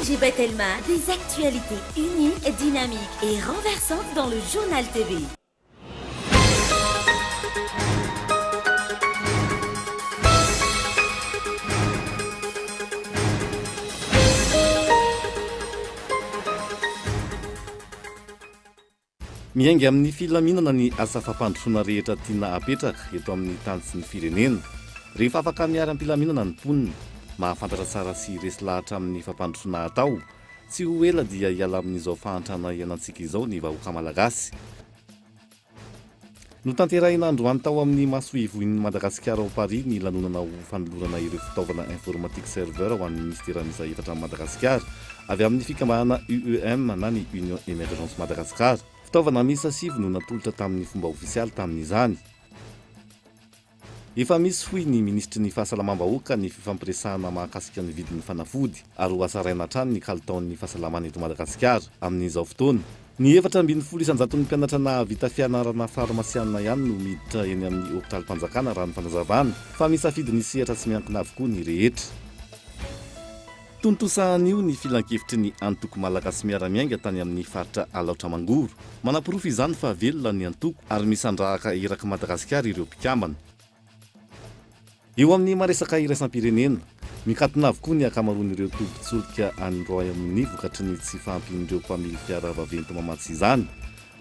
ONG Batelma, des actualités uniques, dynamiques et renversantes dans le Journal TV. Miainga amin'ny filaminana ny asa fampandrosoana rehetra tiana hapetraka eto amin'ny tany sy ny firenena. Rehefa afaka miary am-pilaminana ny mponina, mahafantatra tsara sy resy lahatra amin'ny fampandrosoana atao, tsy ho ela dia hiala amin'izao fahantrana iainantsika izao ny vahoaka malagasy. Notanterahina androany tao amin'ny masoivohin'i Madagasikara ao Paris ny lanonana ho fanolorana ireo fitaovana informatique serveur ho an'ny minisitera miisa efatra amin'i Madagasikara avy amin'ny fikambanana UEM na ny Union Emergence Madagascar. Fitaovana miisa sivy no natolotra tamin'ny fomba ofisialy tamin'izany. Efa misy hoy ny minisitry ny fahasalamam-bahoaka ny fifampiresahana mahakasika ny vidin'ny fanafody ary ho hatsaraina hatrany ny kalitaon'ny fahasalamana eto Madagasikara amin'izao fotoana. Ny 14 isan-jaton'ny mpianatra nahavita fianarana farmasianina ihany no miditra eny amin'ny hopitalim-panjakana raha ny fanazavana fa misafidy ny sehatra tsy miankina avokoa ny rehetra. Tontosa anio ny filankevitry ny antoko Malagasy Miara-Miainga tany amin'ny faritra Alaotra Mangoro. Manaporofo izany fa velona ny antoko ary misandrahaka erak'i Madagasikara ireo mpikambana. Eo amin'ny maresaka iraisam-pirenena, mikatona avokoa ny ankamaroan'ireo tobin-tsolika any Royaume-Uni vokatry ny tsy fahampian'ireo mpamily fiara vaventy mamatsy izany.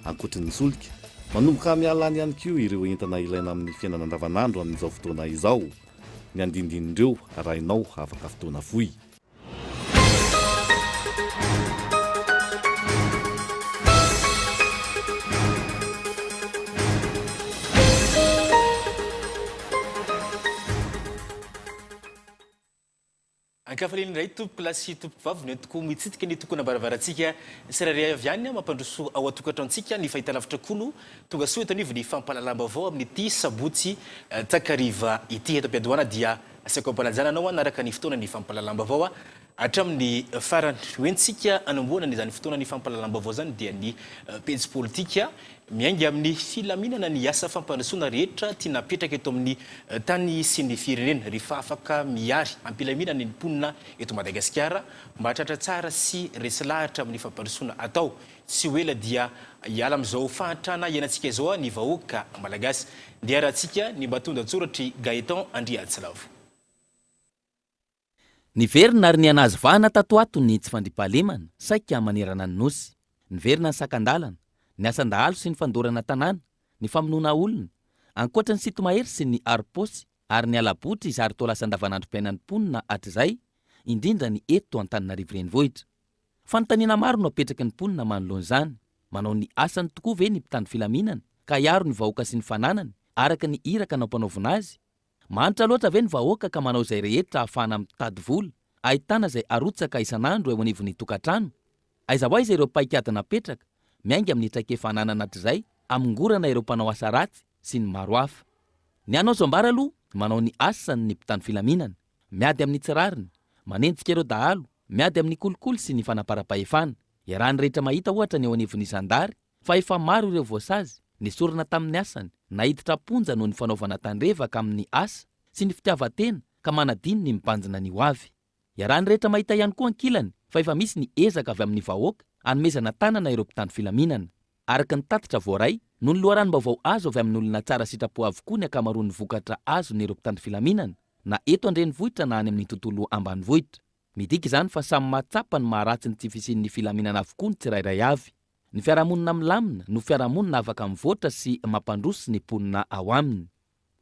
Ankoatry ny solika, manomboka miala any ihany koa ireo entana ilaina amin'ny fiainana andavanandro amin'izao fotoana izao. Ny andinindin'ireo arahinao afaka fotoana fohy. Ankafaliana indray tompokolahy sy tompokovavy no entiko mitsidika ny tokonam-baravarantsika tsirairay avy any mampandroso ao an-tokantranontsika ny fahitalavitra Kolo tonga soa eto anivon'ny fampahalalam-baovao amin'ity sabotsy takariva ity. Eto am-piandohana dia asaiko am-panajana anao hanaraka ny fotoanan'ny fampahalalam-baovao hatramin'ny farany. Hoentintsika hanombohana ny izany fotoanan'ny fampahalalam-baovao izany dia ny pejy politika Miainga amin'ny filaminana ny asa fampandrosoana rehetra tiana apetraka eto amin'ny tany sy ny firenena. Rehefa afaka mihary am-pilaminana ny mponina eto Madagasikara mba tratra tsara sy resy lahatra amin'ny fampandrosoana atao, tsy ho ela dia hiala amin'izao fahantrana iainantsika izao ny vahoaka malagasy. Ndeha arahantsika ny mba tondan-tsoratr'i Gaëtan Andriatsilavo. Niverina ary niha-nahazo vahana tato ho ato ny tsy fandriampahalemana saika manerana ny Nosy. Niverina ny sakan-dalana, ny asan-dahalo sy ny fandorana tanàna, ny famonoana olona. Ankoatra ny sinto-mahery sy ny harom-paosy ary ny hala-botry zary toa lasa andavanandrom-piainan'ny mponina hatrizay, indrindra ny eto Antananarivo Renivohitra. Fanontaniana maro no apetraky ny mponina manoloana izany. Manao ny asany tokoa ve ny mpitandro filaminana ka hiaro ny vahoaka sy ny fananany araka ny iraka nampanaovina azy? Mahantra loatra ve ny vahoaka ka manao izay rehetra ahafahana mitady vola, ahitana izay arotsaka isan'andro eo anivon'ny tokantrano? Aiza ho aiza ireo paikady napetraka, miainga amin'ny traikefa ananana hatrizay, hamongorana ireo mpanao asa ratsy sy ny maro hafa? Ny anao azo ambara aloha, manao ny asany ny mpitandro filaminana, miady amin'ny tsy rariny, manenjika ireo dahalo, miady amin'ny kolikoly sy ny fanaparam-pahefana. Iarahan'ny rehetra mahita ohatra ny eo anivon'ny zandary, fa efa maro ireo voasazy, nesorina tamin'ny asany, naiditra am-ponja noho ny fanaovana tandrevaka amin'ny asa sy ny fitiavan-tena ka manadino ny mibanjina ny ho avy. Iarahan'ny rehetra mahita ihany koa ankilany fa efa misy ny ezaka avy amin'ny vahoaka hanomezana tanana ireo mpitandro filaminana. Araka ny tatitra voaray, noho ny loharanom-baovao azo avy amin'olona tsara sitrapo avokoa ny ankamaroan'ny vokatra azon'ireo mpitandro filaminana, na eto an-drenivohitra na any amin'ny tontolo ambanivohitra. Midika izany fa samy mahatsapa ny maharatsy ny tsy fisian'ny filaminana avokoa ny tsirairay avy. Ny fiarahamonina milamina no fiarahamonina afaka mivoatra sy mampandroso ny mponina ao aminy.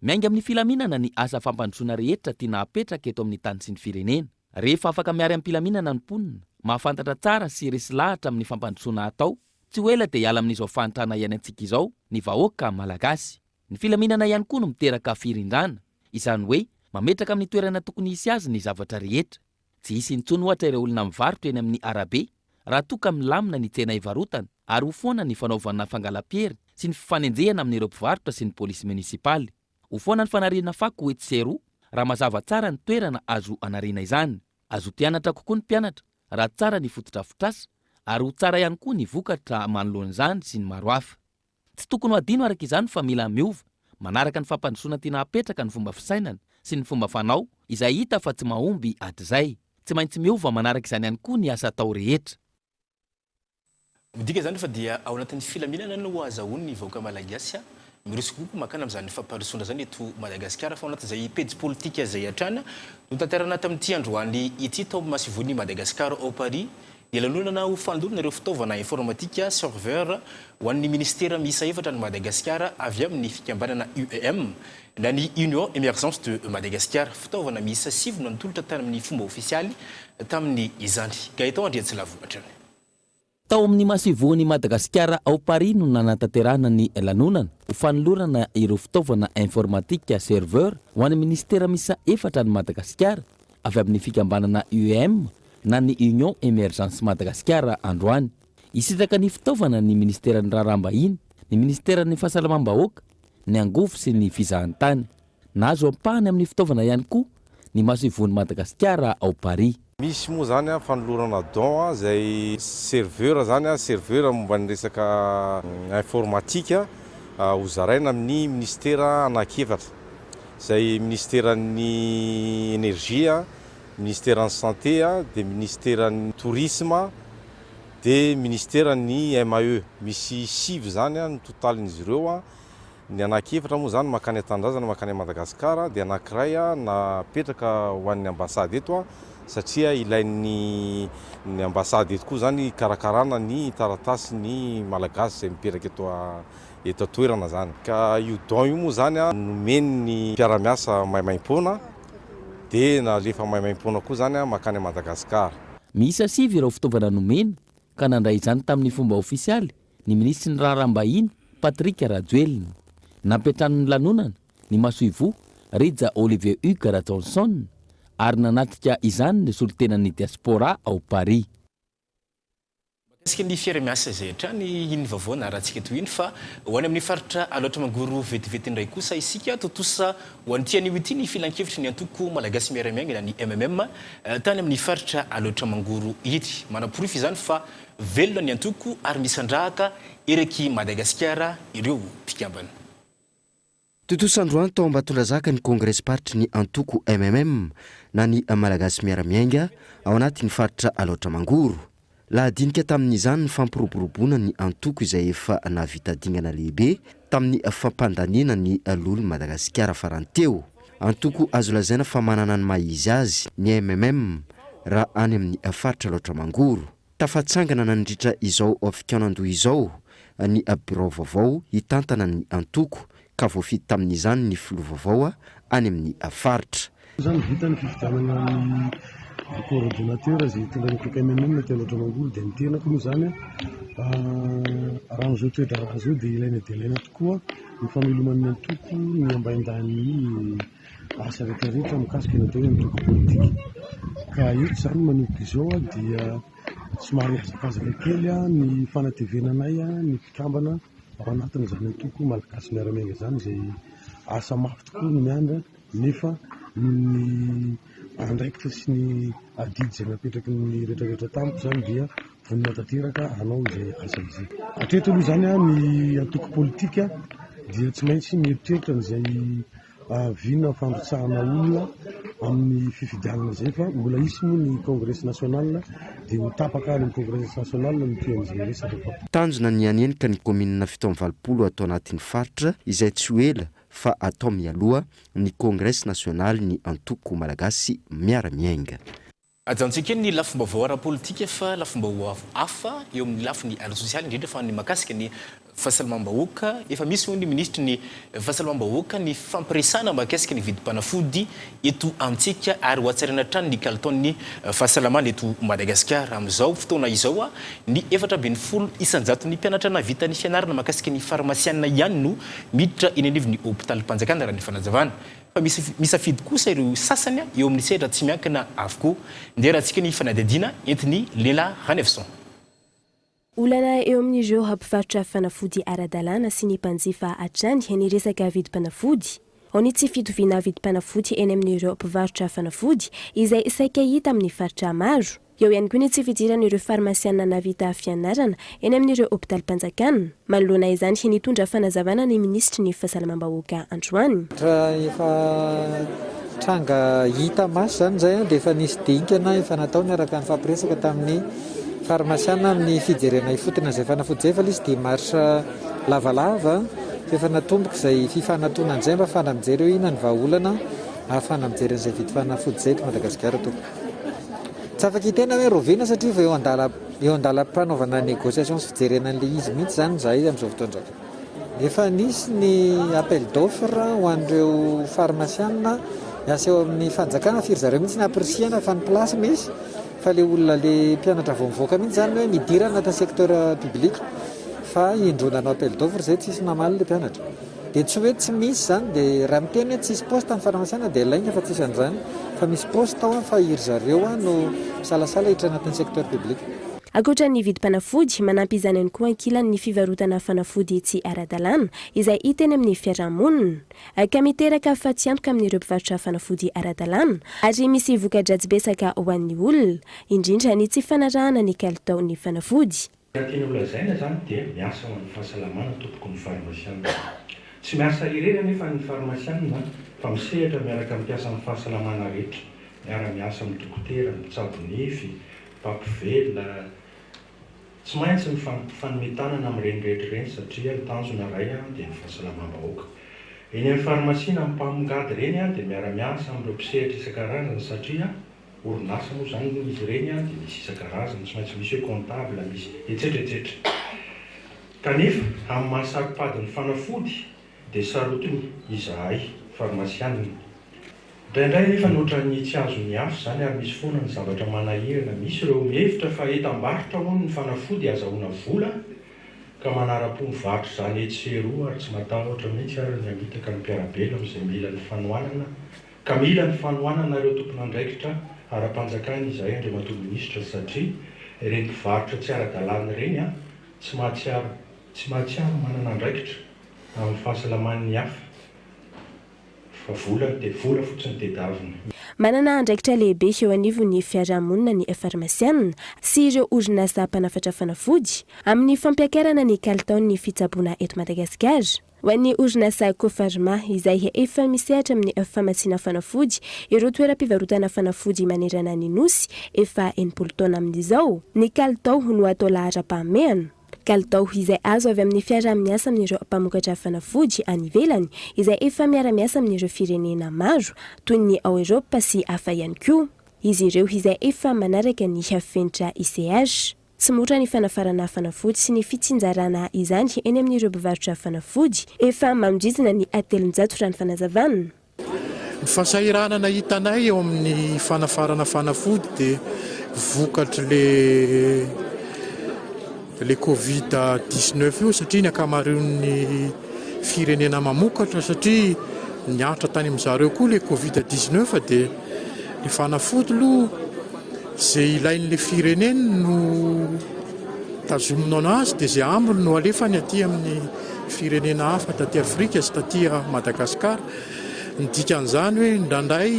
Miainga amin'ny filaminana ny asa fampandrosoana rehetra tiana hapetraka eto amin'ny tany sy ny firenena. Rehefa afaka miary am-pilaminana ny mponina, mahafantatra tsara sy resy lahatra amin'ny fampandrosoana atao, tsy ho ela dia hiala amin'izao fahantrana iainantsika izao ny vahoaka malagasy. Ny filaminana ihany koa no miteraka firindrana, izany hoe mametraka amin'ny toerana tokony hisy azy ny zavatra rehetra. Tsy hisy intsony ohatra ireo olona mivarotra eny amin'ny arabe raha toa ka milamina ny tsena ivarotana ary ho foana ny fanaovana fangalam-piery sy ny fifanenjehana amin'ireo mpivarotra sy ny polisy monisipaly. Ho foana ny fanariana fako etsy sy eroa raha mazava tsara ny toerana azo anariana izany. Hazoto hianatra kokoa ny mpianatra raha tsara ny fotodrafitrasa ary ho tsara ihany koa ny vokatra manoloana izany sy ny maro hafa. Tsy tokony ho adino araka izany fa mila miova manaraka ny fampandrosoana tiana hapetraka ny fomba fisainana sy ny fomba fanao izay hita fa tsy mahomby hatrizay. Tsy maintsy miova manaraka izany ihany koa ny asa atao rehetra. Midika izany fa dia ao anatin'ny filaminana no ahazahoan'ny vahoaka Malagasy miroso kokoa mankany amin'izany fampandrosoana izany eto Madagasikara fa ao anatin'izay pejy politika izay hatrany no tanterahina tamin'ity androany ity tao amin'ny masoivohon'i Madagasikara ao Paris ny lanonana ho fanolorana ireo fitaovana informatika, serveur, ho an'ny minisitera miisa efatra any Madagasikara avy amin'ny fikambanana UEM na ny Union Emergence de Madagascar. Fitaovana miisa sivy no natolotra tamin'ny fomba ofisialy tamin'izany. Gaëtan Andriantsilavo hatrany. Tao amin'ny masoivohon'i Madagasikara ao Paris no nanatanterahana ny lanonana ho fanolorana ireo fitaovana informatika serveur ho an'ny minisitera miisa efatra any Madagasikara avy amin'ny fikambanana UEM na ny Union Emergence Madagasikara androany. Hisitraka ny fitaovana ny minisiteran'ny Raharaham-bahiny, ny minisiteran'ny Fahasalamam-bahoaka, ny Angovo sy ny Fizahantany. Nahazo ampahany amin'ny fitaovana ihany koa ny masoivohon'i Madagasikara ao Paris. Misy moa zany fanolorana don izay serveur zany, serveur momba ny resaka informatique ho zaraina amin'ny minisitera anankiefatra, izay minisiteran'ny energie, minisiteran'ny santé, dia minisiteran'ny tourisme, dia minisiteran'ny MAE. Misy sivy zany ny totalin'izy ireo. Ny anankiefatra moa izany mankany an-tanindrazana, mankany Madagasikara, dia anankiray napetraka ho an'ny ambasady eto satria ilain'ny ny ambasady eto koa izany hikarakarana ny taratasin'ny Malagasy izay mipetraka eto eto an-toerana izany. Ka io don io moa izany nomen'ny mpiara-miasa maimaimpoana dia nalefa maimaimpoana koa izany mankany Madagasikara. Miisa sivy ireo fitaovana nomena ka nandray izany tamin'ny fomba ofisialy ny minisitry ny Raharaham-bahiny, Patrick Rajoelina. Nampiantrano ny lanonana, ny masoivoho, Rija Olivier Hugues Rajaonson, ary nanatrika izany ny solontenan'ny diaspora ao Paris. Mahakasika ny fiara-miasa izay hatrany iny vaovao narahantsika teo iny fa ho any amin'ny faritra Alaotra Mangoro vetivety indray kosa isika. Tontosa ho an'ity anio ity ny filankevitry ny antoko Malagasy Miara-Miainga na ny MMM tany amin'ny faritra Alaotra Mangoro iny. Manaporofo izany fa Velona ny antoko ary misandrahaka erak'i Madagasikara ireo mpikambana. Tontosa androany tao Ambatondrazaka ny kongresim-paritry ny antoko mmm na ny Malagasy Miara-Miainga ao anatin'ny faritra Alaotra Mangoro. Lahadinika tamin'izany ny fampiroboroboana ny antoko izay efa nahavita dingana lehibe tamin'ny fampandaniana ny Lolon'i Madagasikara farany teo. Antoko azo lazaina fa manana ny maha izy azy ny mmm raha any amin'ny faritra Alaotra Mangoro. Tafatsangana nandritra izao fikaonandoha izao ny birao vaovao hitantana ny antoko ka voafidy tamin'izany ny filoha vaovao any amin'ny faritra. Izany vita ny fifidianana ny coordonnateur izay hitondra ny antoko MMM aty Alaotra Mangoro dia ny tenako moa izany raha amin'izao toe-draharaha izao dia ilaina dia ilaina tokoa ny fameloman'ny antoko ny ambaindahin'ny asa rehetra rehetra mikasika ny atao hoe antoko politika. Ka eto izany manomboka izao dia somary hihazakazaka kely ny fanatevenanay ny mpikambana ao anatin'izany antoko Malagasy Miara-Miainga izany izay asa mafy tokoa no miandry nefa noho ny andraikitra sy ny adidy izay napetraky ny rehetra rehetra tamiko izany dia vonona tanteraka hanao izay asa izay. Hatreto aloha izany ny antoko politika dia tsy maintsy mieritreritra an'izay vina fandrotsahana olona amin'ny fifidianana izay fa mbola hisy moa ny congrès national dia ho tapaka any amin'ny congrès national ny tohin'izay resaka fa. Tanjona ny hanenika ny kaominina 87 ato anatin'ny faritra izay tsy ho ela fa atao mialoha ny congrès nasionaly ny antoko Malagasy Miara-Miainga. Ajanontsika eny ny lafim-baovao ara-politika fa lafim-baovao hafa eo amin'ny lafiny ara-tsosialy indrindra fa ny mahakasika ny fahasalamam-bahoaka. Efa misy hoy ny minisitry ny fahasalamam-bahoaka ny fampiresahana mahakasika ny vidim-panafody eto amintsika ary hohatsaraina hatrany ny kalitaon'ny fahasalamana eto Madagasikara. Amin'izao fotoana izao, ny 14 isan-jaton'ny mpianatra nahavita ny fianarana mahakasika ny farmasiana ihany no miditra eny anivon'ny hopitalim-panjakana raha ny fanazavana. Fa misy misafidy kosa ireo sasany eo amin'ny sehatra tsy miankina avokoa. Ndeha arahantsika ny fanadihadiana entin'i Lela Ranefson. Olana eo amin'ireo mpivarotra fanafody ara-dalàna sy ny mpanjifa hatrany ny resaka vidim-panafody. Ao ny tsy fitoviana vidim-panafody eny amin'ireo mpivarotra fanafody izay saika hita amin'ny faritra maro. Eo ihany koa ny tsy fidiran'ireo farmasiana nahavita fianarana eny amin'ireo hopitalim-panjakana. Manoloana izany, nitondra fanazavana ny minisitry ny Fahasalamam-bahoaka androany. Raha efa tranga hita maso izany izay dia efa nisy dingana efa natao niaraka nifampiresaka tamin'ny farmasiana amin'ny fijerena ifotony an'izay fanafody izay fa ilay izy démarche lavalava fa efa natomboka izay fifanatonana izay mba ahafahana mijery hoe inona ny vahaolana ahafahana mijery an'izay vidy fanafody izay eto Madagasikara tompoko. Tsy afaka hiteny aho hoe rahoviana satria vao eo an-dala eo an-dalam-panaovana négociation sy fijerena an'ilay izy mihitsy izany izahay amin'izao fotoana izao. Efa nisy ny appel d'offre ho an'ireo farmasiana miasa eo amin'ny fanjakana, firy zareo mihitsy ny ampirisihana fa ny place misy fa le olona le mpianatra vao mivoaka mihitsy izany hoe midira anatin'ny secteur public fa indroa nanao appel d'offre izay tsisy namaly le mpianatra. Dia tsy hoe tsy misy izany dia raha miteny hoe tsisy poste ny farmasiana dia lainga fa tsisy an'izany fa misy poste ao fa iry zareo no misalasala hiditra anatin'ny secteur public. Ankoatra ny vidim-panafody, manampy izany ihany koa ankilany ny fivarotana fanafody tsy ara-dalàna izay hita eny amin'ny fiarahamonina, ka miteraka fatiantoka amin'ireo mpivarotra fanafody ara-dalàna ary misy voka-dratsy betsaka ho an'ny olona, indrindra ny tsy fanarahana ny kalitaon'ny fanafody. Raha tiana ho lazaina izany dia miasa ho an'ny fahasalamana tompoko ny farmasianina. Tsy miasa irery anefa ny farmasianina fa misehatra miaraka amin'ny mpiasan'ny fahasalamana rehetra, miara-miasa amin'ny dokotera, mpitsabo nify, mpampivelona, tsy maintsy mifanome tanana amin'ireny rehetra ireny satria ny tanjona iray dia ny fahasalamam-bahoaka. Eny amin'ny farmasia na amin'ny mpamongady ireny dia miara-miasa amin'ireo mpisehatra isan-karazany satria orinasa moa izany izy ireny dia misy isan-karazany, tsy maintsy misy hoe comptable, misy etsetra etsetra. Kanefa amin'ny maha saro-pady ny fanafody dia sarotiny izahay farmasianina. Indraindray anefa ny ohatran'ny tsy azon'ny hafa izany ary misy foana ny zavatra manahirana, misy ireo mihevitra fa entam-barotra hono ny fanafody azahoana vola ka manara-po mivarotra izany etsy sy eroa ary tsy matahotra mihitsy ary ny hamitaka ny mpiara-belona amin'izay mila ny fanohanana ka mila ny fanohananareo tompon'andraikitra ara-panjakana izahay Andriamatoa Minisitra satria ireny mpivarotra tsy ara-dalàna ireny an tsy mahatsiaro tsy mahatsiaro manana andraikitra amin'ny fahasalaman'ny hafa. Fa vola dia vola fotsiny tedavina. Manana andraikitra lehibe eo anivon'ny fiarahamonina ny farmasiana sy ireo orinasa mpanafatra fanafody amin'ny fampiakarana ny kalitaon'ny fitsaboana eto Madagasikara. Ho an'ny orinasa Copharma izay efa misehatra amin'ny famatsiana fanafody ireo toeram-pivarotana fanafody manerana ny Nosy efa 60 taona amin'izao, ny kalitao no atao laharam-pahamehana. Kalitao izay azo avy amin'ny fiaraha-miasa amin'ireo mpamokatra fanafody any ivelany izay efa miara-miasa amin'ireo firenena maro toy ny ao Eropa sy hafa ihany koa izy ireo izay efa manaraka ny fenitra ICH. Tsy mora ny fanafarana fanafody sy ny fitsinjarana izany eny amin'ireo mpivarotra fanafody efa manodidina ny 300 raha ny fanazavana. Ny fahasahiranana hitanay eo amin'ny fanafarana fanafody dia vokatr'le le covid 19 io satria ny ankamaroan'ny firenena mamokatra satria niaritra tany amin-dry zareo koa le covid 19 dia le fanafody aloha izay ilain'le firenena no tazomina anazy dia izay ambiny no alefany aty amin'ny firenena hafa taty Afrika sy taty Madagasikara. Ny dikan'izany hoe indraindray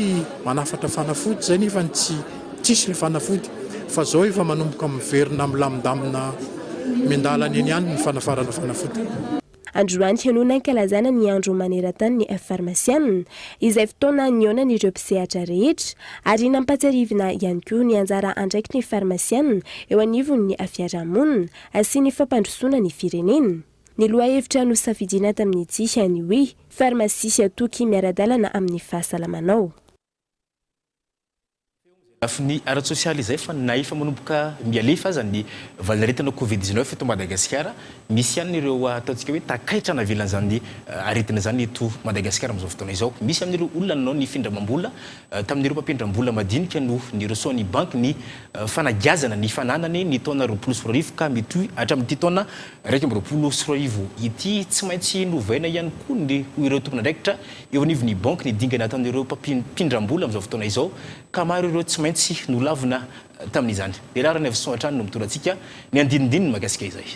manafatra fanafody izay nefa tsy tsisy ilay fanafody fa izao efa manomboka miverina milamindamina miandalana eny ihany ny fanafarana fanafody. Androany no nankalazana ny andro maneran-tany ny farmasianina, izay fotoana nihaonan'ireo mpisehatra rehetra, ary nampahatsiahivina ihany koa ny anjara andraikitry ny farmasianina eo anivon'ny fiarahamonina sy ny fampandrosoana ny firenena. Ny lohahevitra nosafidiana tamin'ity ny hoe, Farmasia toky miara-dalana amin'ny fahasalamanao. Lafiny ara-tsosialy izay fa na efa manomboka mialefa aza ny valanaretina Covid 19 eto Madagasikara, misy ihany ireo ataontsika hoe takaitra navelan'izany aretina izany eto Madagasikara amin'izao fotoana izao. Misy amin'ireo olona nanao ny findramam-bola tamin'ireo mpampindram-bola madinika no nirosoan'ny banky ny fanagiazana ny fananany ny taona 2020 ka mitohy hatramin'ity taona 2021 ity. Tsy maintsy novaina ihany koa ny ho ireo tompon'andraikitra Eo anivon'ny banky ny dingana ataon'ireo mpampindram-bola amin'izao fotoana izao ka maro ireo tsy maintsy nolavina tamin'izany. Lehilahy Ranaivoson hatrany no mitondra antsika ny andinindininy mahakasika izay.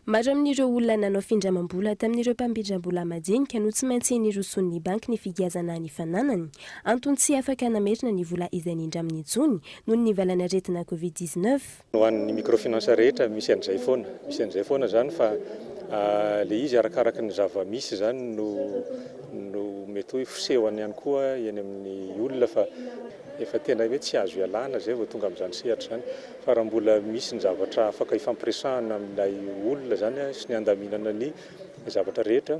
Maro amin'ireo olona nanao findramam-bola tamin'ireo mpampindram-bola madinika no tsy maintsy nirosoan'ny banky ny figiazana ny fananany. Antony tsy afaka namerina ny vola izay nindraminy intsony noho ny valan'aretina Covid 19. Ho an'ny microfinance rehetra misy an'izay foana, misy an'izay foana izany fa Ilay izy arakaraky ny zava-misy izany no no mety hoe fisehony ihany koa eny amin'ny olona fa efa tena hoe tsy azo ialana izay vao tonga amin'izany sehatra izany. Fa raha mbola misy ny zavatra afaka ifampiresahana amin'ilay olona izany sy ny handaminana ny zavatra rehetra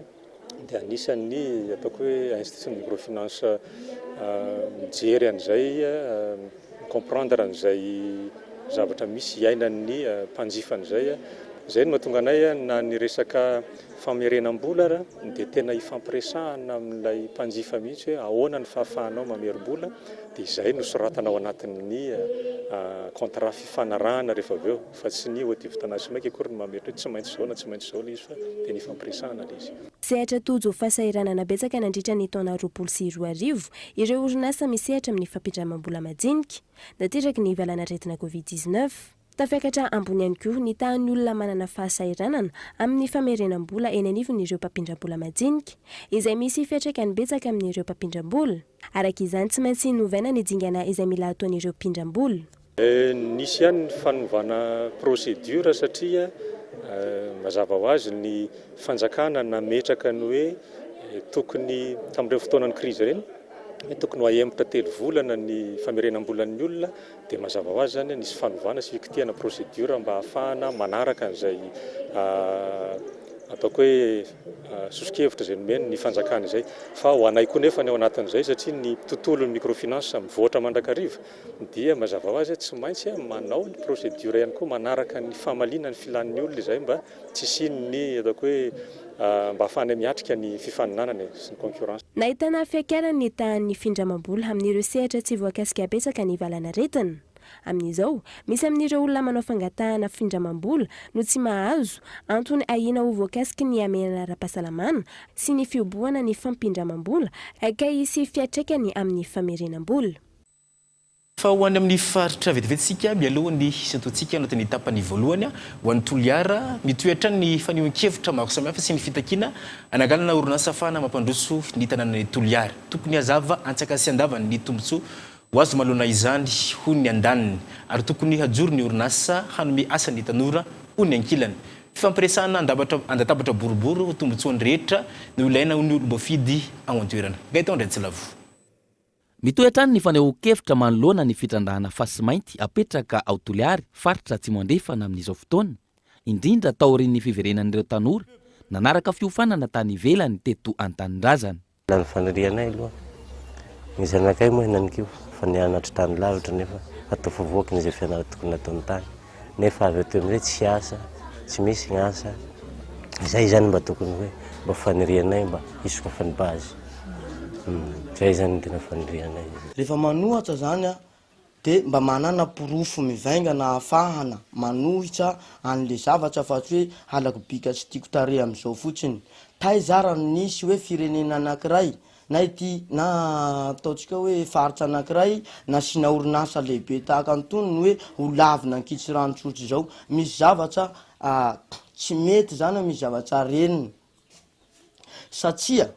dia anisan'ny ataoko hoe institution de microfinance mijery an'izay, mi-comprendre an'izay zavatra misy iainan'ny mpanjifa an'izay. Izay no mahatonga anay na ny resaka famerenam-bola ara dia tena ifampiresahana amin'ilay mpanjifa mihitsy hoe ahoana ny fahafahanao mamerim-bola dia izay no soratana ao anatin'ny contrat fifanarahana rehefa avy eo. Fa tsy ny Haute-Tanà-Simaika akory no mametra hoe tsy maintsy izao na tsy maintsy izao ilay izy fa tena ifampiresahana ilay izy. Sehatra tojo fahasahiranana betsaka nandritra ny taona 2020 ireo orinasa misehatra amin'ny fampindramam-bola madinika, nateraky ny valanaretina Covid 19. Tafiakatra ambony ihany koa ny tahan'ny olona manana fahasahiranana amin'ny famerenam-bola eny anivon'ireo mpampindram-bola madinika, izay misy fiantraikany betsaka amin'ireo mpampindram-bola. Araka izany, tsy maintsy novaina ny dingana izay mila ataon'ireo mpindram-bola. Nisy ihany ny fanovana procédure satria mazava ho azy ny fanjakana nametraka ny hoe tokony tamin'ireny fotoanan'ny crise ireny hoe tokony ho ahemotra telo volana ny famerenam-bolan'ny olona dia mazava ho azy izany nisy fanovana sy fikitihana procédure mba hahafahana manaraka an'izay ataoko hoe soso-kevitra izay nomeny ny fanjakana izay. Fa ho anay koa nefa ny ao anatin'izay satria ny tontolon'ny microfinance mivoatra mandrakariva dia mazava ho azy tsy maintsy manao ny procédure ihany koa manaraka ny famaliana ny filan'ny olona izay mba tsy hisian'ny ataoko hoe mba ahafahanay miatrika ny fifaninanana e sy ny concurrence. Nahitana fiakarany ny tahan'ny findramam-bola amin'ireo sehatra tsy voakasika betsaka ny valanaretina. Amin'izao, misy amin'ireo olona manao fangatahana findramam-bola no tsy mahazo, antony ahiana ho voakasiky ny hamehana ara-pahasalamana sy ny fihobohana ny fampindramam-bola ka hisy fiantraikany amin'ny famerenam-bola. Fa ho any amin'ny faritra vetivety isika mialoha ny hisintontsika anatin'ny tapany voalohany ho an'i Toliara. Mitohy hatrany ny fanehoan-kevitra maro samihafa sy ny fitakiana hananganana orinasa ahafahana mampandroso ny tanànan'i Toliara. Tokony hazava antsakany sy andavany ny tombontsoa ho azo manoloana izany, hoy ny andaniny, ary tokony hajoro ny orinasa hanome asa ny tanora, hoy ny ankilany. Fifampiresahana an-databatra boribory ho tombontsoan'ny rehetra no ilaina, hoy ny olom-boafidy ao an-toerana. Gaëtan Andriantsilavo. Mitohy hatrany ny fanehoan-kevitra manoloana ny fitrandrahana fasimainty apetraka ao Toliary, faritra Atsimo Andrefana amin'izao fotoana, indrindra taorian'ny fiverenan'ireo tanora nanaraka fiofanana tany ivelany teto an-tanindrazana. Na ny fanirianay aloha, ny zanakay moa henaniky io fa nianatra tany lavitra nefa atao favoakiny izay fianarana tokony nataony tany nefa avy aty amin'izay tsy asa, tsy misy ny asa, izay zany mba tokony hoe mba fanirianay mba hisokafan'ny base, zay zany no tena fanirianay. Rehefa manohatra zany a de mba manana porofo mivaingana ahafahana manohitra anle zavatra fa tsy hoe halako bika sy tiako tarehy amizao fotsiny. Taiza ara no nisy hoe firenena anakiray na ity na ataontsika hoe faritra anankiray nasiana orinasa lehibe tahaka an'itony ny hoe ho lavina ankitsirano tsotra izao. Misy zavatra tsy mety izany misy zavatra renina satria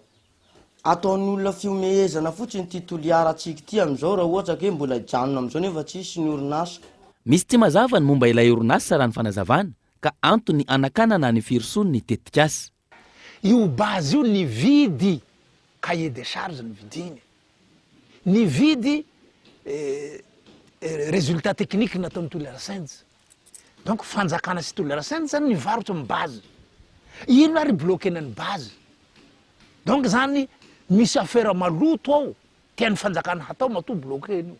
ataon'ny olona fihomehezana fotsiny ity Toliara antsika ity amin'izao raha ohatra ka hoe mbola hijanona amin'izao nefa tsisy ny orinasa. Misy tsy mazava ny momba ilay orinasa raha ny fanazavana ka antony hanakanana ny firosoan'ny tetikasa. Io base io nividy cahier de charge nividiny, nividy resultat technique nataon'i Toliara Sands. Donc fanjakana sy Toliara Sands zany nivarotra ny base. Ino ary bloquena ny base? Donc zany misy affaire maloto ao tian'ny fanjakana hatao matoa bloquena io.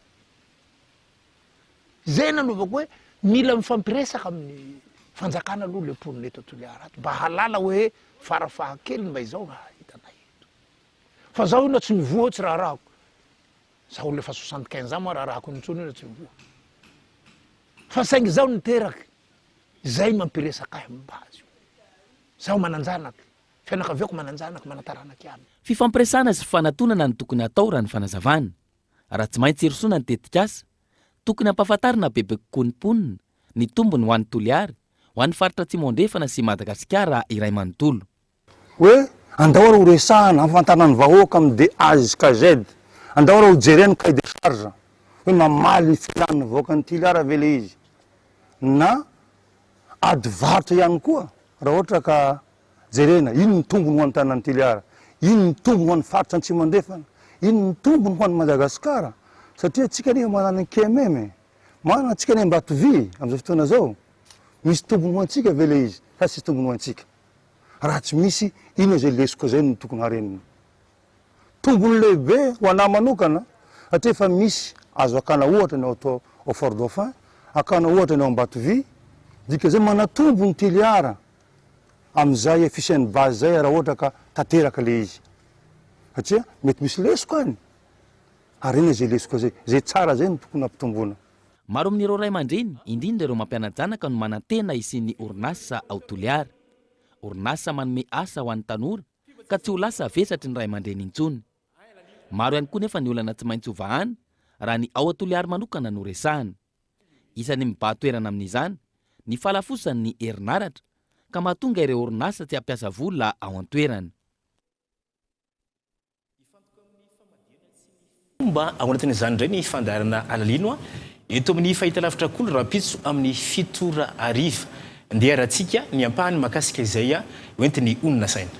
Zay nanaovako hoe mila mifampiresaka amin'ny fanjakana aloha le mponina eto Toliara ato mba hahalala hoe farafahakeliny mba izao raha hitanay eto. Fa zaho io na tsy mivoha eo tsy raharahako. Zaho olona efa 75 ans moa raharahako intsony io na tsy mivoha. Fa saingy zaho niteraka, zay mampiresaka ahy momba azy io. Zaho manan-janaka, fianakaviako manan-janaka, manan-taranaka ihany. Fifampiresahana sy fanatonana no tokony hatao raha ny fanazavana. Raha tsy maintsy hirosoana ny tetikasa, tokony hampahafantarina bebe kokoa ny mponina ny tombony ho an'i Toliary, ho an'ny faritra Atsimo Andrefana sy Madagasikara iray manontolo. Hoe andao ary ho resahana, hampafantarina ny vahoaka amin'ny de A jusqu'à Z, andao ary ho jerena ny cahier de charge, hoe mamaly ny filan'ny vahoakan'i Toliara ve ilay izy, na ady varotra ihany koa raha ohatra ka. Jerena, inona ny tombony ho an'ny tanànan'i Toliara? Inona ny tombony ho an'ny faritra Antsimo Andrefana? Inona ny tombony ho an'i Madagasikara? Satria antsika anie manana ny KMM e! Manana antsika anie Ambatovy amin'izao fotoana izao. Misy tombony ho antsika ve ilay izy sa tsisy tombony ho antsika? Raha tsy misy, inona izay lesoka izay no tokony harenina? Tombony lehibe ho anà manokana satria efa misy azo akana ohatra ny ao ao Fort Dauphin, akana ohatra ny ao Ambatovy, dikan'izay manatombo ny Toliara amin'izay fisian'ny base izay raha ohatra ka tanteraka ilay izy satria mety misy lesoka any ary inona izay lesoka izay, izay tsara izay no tokony hampitomboina. Maro amin'ireo ray aman-dreny, indrindra ireo mampiana-janaka no manantena hisian'ny orinasa ao Toliara. Orinasa manome asa ho an'ny tanora ka tsy ho lasa vesatry ny ray aman-dreny intsony. Maro ihany koa nefa ny olana tsy maintsy hovahana raha ny ao Toliary manokana no resahana. Isan'ny mibahan-toerana amin'izany ny fahalafosan'ny herinaratra ka mahatonga ireo orinasa tsy hampiasa vola ao an-toerana. Fomba ao anatin'izany indray ny fandaharana Alalino eto amin'ny fahitalavitra Kolo rahampitso amin'ny 7 ora hariva. Ndeha harahantsika ny ampahany mahakasika izay hoentin'ny Onona Saina.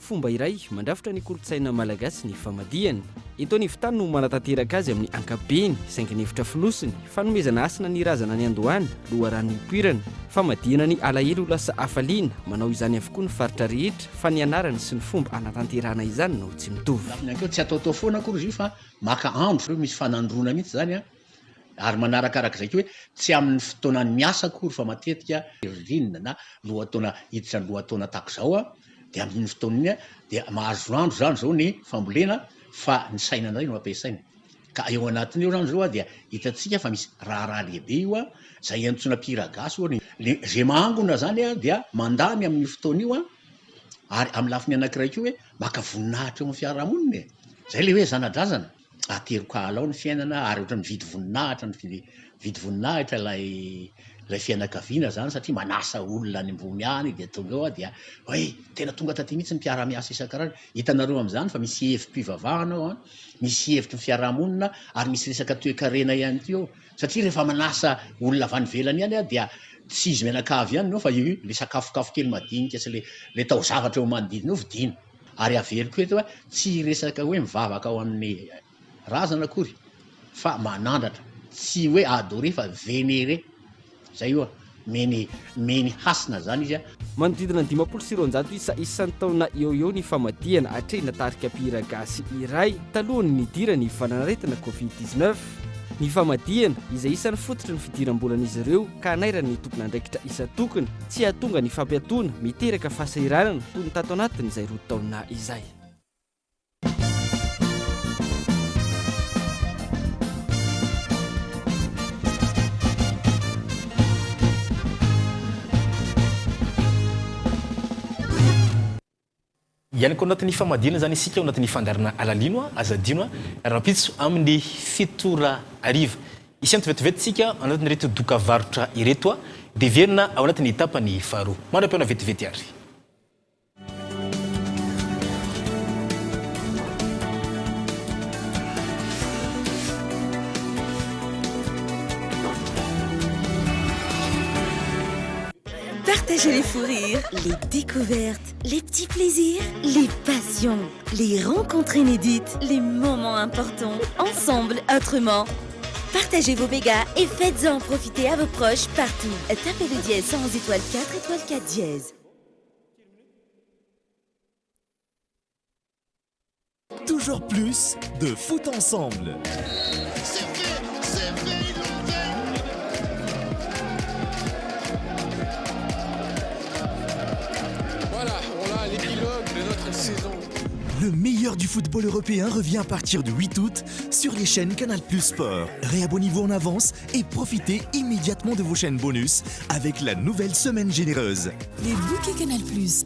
Fomba iray mandrafitra ny kolontsaina malagasy ny famadihana. Eto anivon-tany no manatanteraka azy amin'ny ankapobeny, saingy ny hevitra fonosiny, fanomezana hasina ny razana niandohana, loharano nipoirana, famadihana ny alahelo ho lasa hafaliana, manao izany avokoa ny faritra rehetra fa ny anarany sy ny fomba hanatanterahana izany no tsy mitovy. Lafiny ankeo tsy ataotao foana akory izy io fa maka andro, misy fanandroana mihitsy izany an, Ary manarakarak'izay koa hoe tsy amin'ny fotoanan'ny miasa akory fa matetika ririnina na lohataona hiditra ny lohataona tahaka izao dia amin'iny fotoana iny dia mahazo andro izany izao ny fambolena fa ny saina indray no ampiasaina. Ka eo anatin'io izany izao dia hitantsika fa misy raharaha lehibe io izay iantsoana mpihira gasy ohatra le izay mahangona izany dia mandany amin'io fotoana io ary amin'ny lafiny anankiray koa hoe maka voninahitra eo amin'ny fiarahamonina e! Izay ilay hoe zana-drazana. Ateriko hahalao ny fiainana ary ohatran'ny mividy voninahitra ny mividy voninahitra ilay ilay fianakaviana zany satria manasa olona any ambony any dia tonga eo aho dia hoe tena tonga taty mihitsy ny mpiara-miasa isan-karazany. Hitanareo amin'izany fa misy hevi-pivavahana ao an, misy hevitry ny fiarahamonina ary misy resaka toe-karena ihany koa ao satria rehefa manasa olona avy any ivelany ihany aho dia tsy izy mianakavy ihany no fa io le sakafokafo kely madinika sy le le taozavatra eo manodidina eo vidiana. Ary averiko eto hoe tsy resaka hoe mivavaka ao amin'ny razana akory fa manandratra, tsy hoe adorer fa venerer, zay io, meny meny hasina zany izy a. Manodidina ny 250 isa isan-taona eo ho eo ny famadihana atrehina tarika mpihira gasy iray talohan'ny nidiran'ny valanaretina Covid 19. Ny famadihana, izay isan'ny fototry ny fidiram-bolan'izy ireo ka hanairan'ny tompon'andraikitra isan-tokony, tsy hahatonga ny fampiatoana miteraka fahasahiranana toy ny tato anatin'izay roa taona izay. Ihany koa anatin'ny famadihana izany isika ao anatin'ny fandaharana Alalino a, aza adino a, rahampitso amin'ny 7 ora hariva. Hisy vetivety isika anatin'ireto doka varotra ireto a, dia hiverina ao anatin'ny tapany faharoa. Mandra-pihaona vetivety ary. Partagez les fous rires, les découvertes, les petits plaisirs, les passions, les rencontres inédites, les moments importants, ensemble, autrement. Partagez vos mégas et faites-en profiter à vos proches partout. Tapez le dièse 111 étoile 4 étoile 4 dièse. Toujours plus de foot ensemble. C'est fait, c'est fait, ils l'ont fait. Voilà, on a l'épilogue de notre Le meilleur du football européen revient à partir du 8 août sur les chaînes Canal Plus Sport. Réabonnez-vous en avance et profitez immédiatement de vos chaînes bonus avec la nouvelle semaine généreuse. Les bouquets Canal Plus.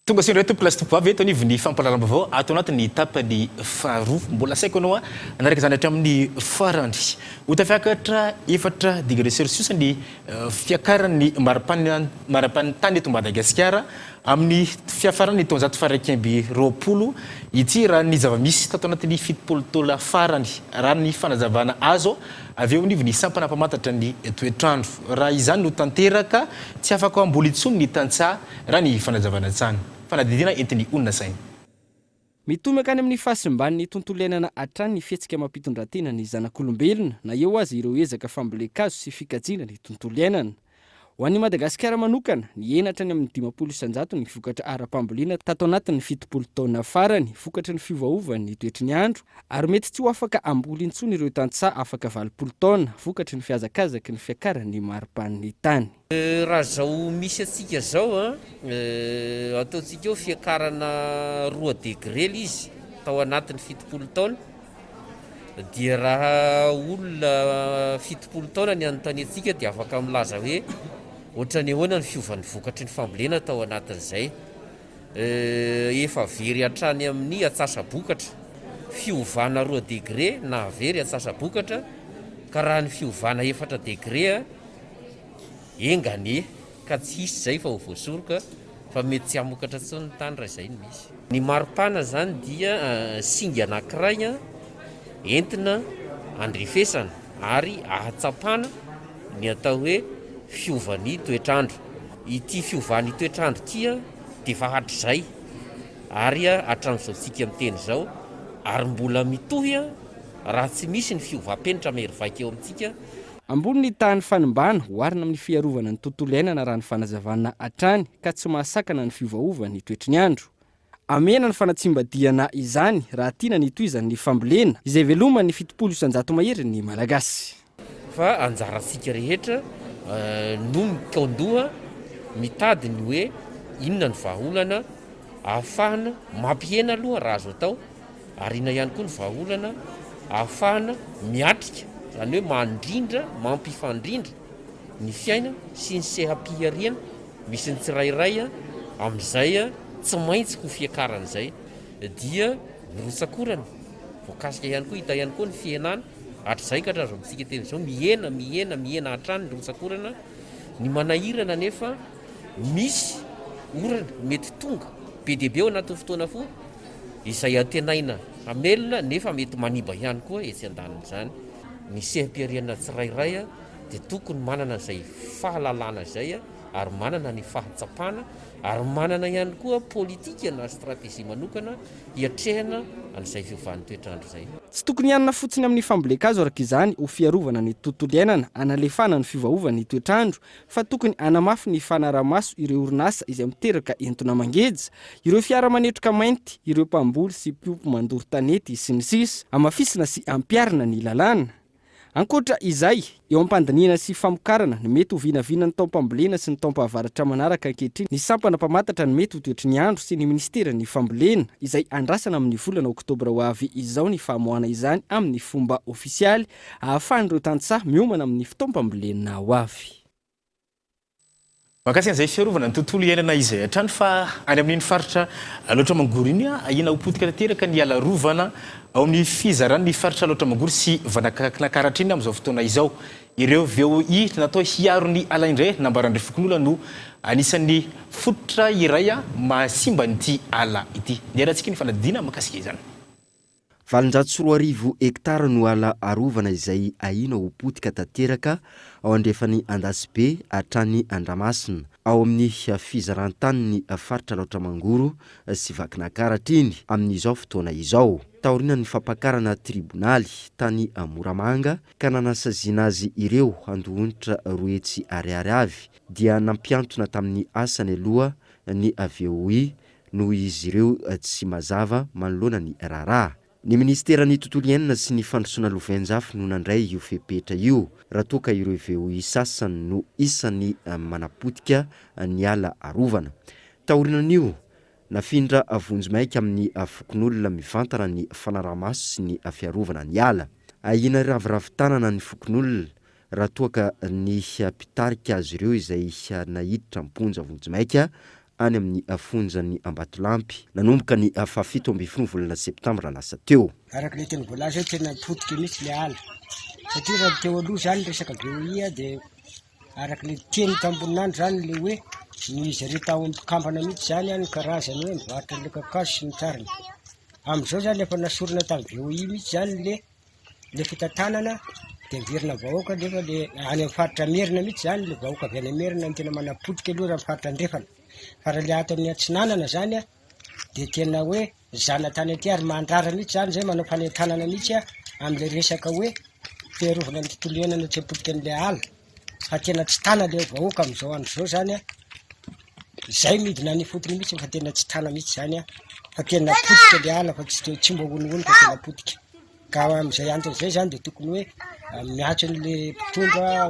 Tonga soa indray tompoko lahy sy tompo vavy eto anivon'ny fampahalalam-baovao ato anatin'ny tapany faharoa. Mbola asaiko anao hanaraka izany hatramin'ny farany. Ho tafiakatra efatra degré celsius ny fiakaran'ny mari-panin'ny tany eto Madagasikara amin'ny fiafaran'ny taonjato faha-21 ity raha ny zava-misy tato anatin'ny 70 taona farany, raha ny fanazavana azo avy eo anivon'ny sampana mpamantatra ny toetr'andro. Raha izany no tanteraka, tsy afaka hamboly intsony ny tantsaha Raha ny fanazavana hatrany. Fanadihadiana entin'ny olona saina. Mitohy mankany amin'ny fahasimban'ny tontolo iainana hatrany ny fihetsika amam-pitondran-tena ny zanak'olombelona, na eo aza ireo ezaka fambolen-kazo sy fikajiana ny tontolo iainana. Ho an'i Madagasikara manokana, nihena hatrany amin'ny 50% ny vokatra ara-pambolena tato anatin'ny 70 taona farany, vokatry ny fiovaovan'ny toetry ny andro, ary mety tsy ho afaka hamboly intsony ireo tantsaha afaka 80 taona, vokatry ny fihazakazaky ny fiakaran'ny maripan'ny tany. Raha zao misy antsika zao an, ataontsika eo fiakarana roa degré le izy tao anatin'ny 70 taona, dia raha olona 70 taona ny anontaniantsika dia afaka milaza hoe ohatran'ny ahoana ny fiovan'ny vokatry ny fambolena tao anatin'izay. Efa very hatrany amin'ny atsasa-bokatra. Fiovana roa degré nahavery atsasa-bokatra, ka raha ny fiovana efatra degré Enga anie ka tsy hisy izay fa ho voasoroka fa mety tsy hamokatra intsony ny tany raha izay no misy. Ny maripana izany dia singa anankiray entina handrefesana ary ahatsapana ny atao hoe fiovan'ny toetr'andro. Ity fiovan'ny toetr'andro ity dia efa hatrizay ary hatramin'izao tsika miteny izao ary mbola mitohy raha tsy misy ny fiovam-penitra mahery vaika eo amintsika. Ambony ny tahan'ny fanimbana, oharina amin'ny fiarovana ny tontolo iainana raha ny fanazavana hatrany, ka tsy mahasakana ny fiovaovan'ny toetry ny andro. Hamehana ny fanatsimbadihana izany raha tiana ny hitohizan'ny fambolena, izay veloman'ny 70% maherin'ny Malagasy. Fa anjarantsika rehetra no mikaondoha mitady ny hoe inona ny vahaolana ahafahana mampihena aloha raha azo atao, Ary inona ihany koa ny vahaolana ahafahana miatrika, izany hoe mandrindra, mampifandrindra ny fiainana sy ny seha-pihariana misy ny tsirairay amin'izay tsy maintsy ho fiakaran'izay dia ny rotsak'orana voakasika ihany koa, hita ihany koa ny fihenana hatrizay ka hatramin'izao amintsika teny izao, mihena, mihena, mihena hatrany ny rotsak'orana, ny manahirana anefa misy orana mety tonga be dia be ao anatin'ny fotoana fohy izay antenaina hamelona nefa mety manimba ihany koa etsy andanin'izany. Ny seha-pihariana tsirairay dia tokony manana izay fahalalana izay ary manana ny fahatsapana ary manana ihany koa politika na stratégie manokana hiatrehana an'izay fiovan'ny toetr'andro izay. Tsy tokony hianina fotsiny amin'ny fambolen-kazo araka izany ho fiarovana ny tontolo iainana hanalefahana ny fiovaovan'ny toetr'andro fa tokony hanamafy ny fanaraha-maso ireo orinasa izay miteraka entona mangeja, ireo fiara manetroka mainty, ireo mpamboly sy mpiompy mandoro tanety, sy ny sisa Hamafisina sy ampiharina ny lalàna. Ankoatra izay, eo am-pandinihana sy famokarana ny mety ho vinavinan'ny taom-pambolena sy ny taom-pahavaratra manaraka ankehitriny ny sampana mpamantatra ny mety ho toetry ny andro sy ny minisiteran'ny fambolena izay andrasana amin'ny volana oktobra ho avy izao ny famoahana izany amin'ny fomba ofisialy ahafahan'ireo tantsaha miomana amin'ny fotoam-pambolena ho avy. Mahakasika an'izay fiarovana ny tontolo iainana izay hatrany fa any amin'iny faritra Alaotra Mangoro iny, ahiana ho potika tanteraka ny ala arovana ao amin'ny fizaran'ny faritra Alaotra Mangoro sy Vakinankaratra iny amin'izao fotoana izao. Ireo VOI natao hiaro ny ala indray nambaran'ireo fokonolona no anisan'ny fototra iray mahasimba an'ity ala ity. Niarantsika ny fanadihadiana mahakasika izany. 2800 hektara no ala arovana izay ahiana ho potika tanteraka ao andrefan'i Andasibe hatrany Andramasina, ao amin'ny fizaran-tanin'ny faritra Alaotra Mangoro sy Vakinankaratra iny amin'izao fotoana izao. Taorian'ny fampakarana tribonaly tany Moramanga ka nanasaziana azy ireo handoa onitra 200 ariary avy dia nampiantona tamin'ny asany aloha ny VOI noho izy ireo tsy mazava manoloana ny raharaha. Ny minisiteran'ny Tontolo iainana sy ny fandrosoana lovainjafy no nandray io fepetra io, raha toa ka ireo VOI sasany no isan'ny manapotika ny ala arovana. Taorianan'io, nafindra vonjimaika amin'ny fokonolona mivantana ny fanaraha-maso sy ny fiarovana ny ala. Ahiana hiraviravy tanana ny fokonolona raha toa ka ny mpitarika azy ireo izay naiditra am-ponja vonjimaika any amin'ny fonjan'i Ambatolampy, nanomboka ny fahafito ambin'ny volana septambra lasa teo. Araka ilay teny voalaza hoe tena potika mihitsy ilay ala satria raha ny teo aloha izany resaka VOI dia araka ilay teny tambonin'andro izany ilay hoe ny zareo tao amin'ny mpikambana mihitsy izany ny karazany hoe mivarotra an'ilay kakazo sy ny tariny. Amin'izao izany efa nasorina tamin'ny VOI mihitsy izany ilay le fitantanana dia miverina vahoaka nefa le any amin'ny faritra Merina mihitsy zany le vahoaka avy any Merina no tena manapotika aloha raha ny faritra andrefana fa raha le ato amin'ny atsinanana zany a dia tena hoe zanatany aty ary mandrara mihitsy zany zay manao fanentanana mihitsy a amin'le resaka hoe fiarovana ny tontolo iainana tsy hapotika an'le ala fa tena tsy tana le vahoaka amin'izao andro izao zany a zay midina any ifotony mihitsy fa tena tsy tana mihitsy zany a fa tena potika le ala fa tsy tsy mba honohono fa tena potika Ka amin'izay antony izay zany dia tokony hoe miantso an'le mpitondra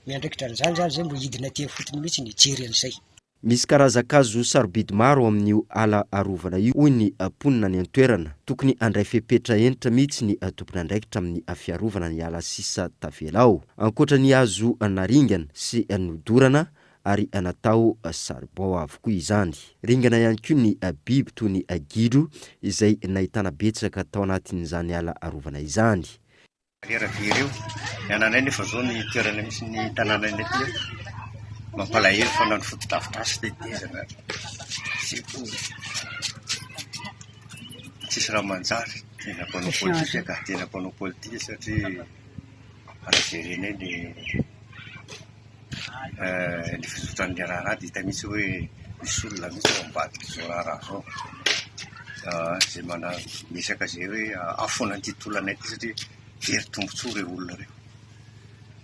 miandraikitra an'izany zany zay mba hidina aty ifotony mihitsy hijery an'izay. Misy karazan-kazo sarobidy maro ao amin'io ala arovana io, hoy ny mponina any an-toerana. Tokony handray fepetra hentitra mihitsy ny tompon'andraikitra amin'ny fiarovana ny ala sisa tavela ao. Ankoatra ny hazo naringana sy nodorana ary natao saribao avokoa izany. Ringana ihany koa ny biby toy ny gidro izay nahitana betsaka tao anatin'izany ala arovana izany. Carrière be ireo. Ny ananay nefa zao ny toerana misy ny tanànanay aty mampalahelo fa na ny fotodrafitrasa tetezana sekoly tsisy raha manjary. Tena mpanao politika ka, tena mpanao politika satria raha jerenay ny Ny fizotran'ny raharaha dia hita mihitsy hoe misy olona mihitsy ao ambadik'izao raharaha izao, izay mana- miresaka izay hoe hahafoana an'ity tolona ity satria very tombontsoa ireo olona ireo.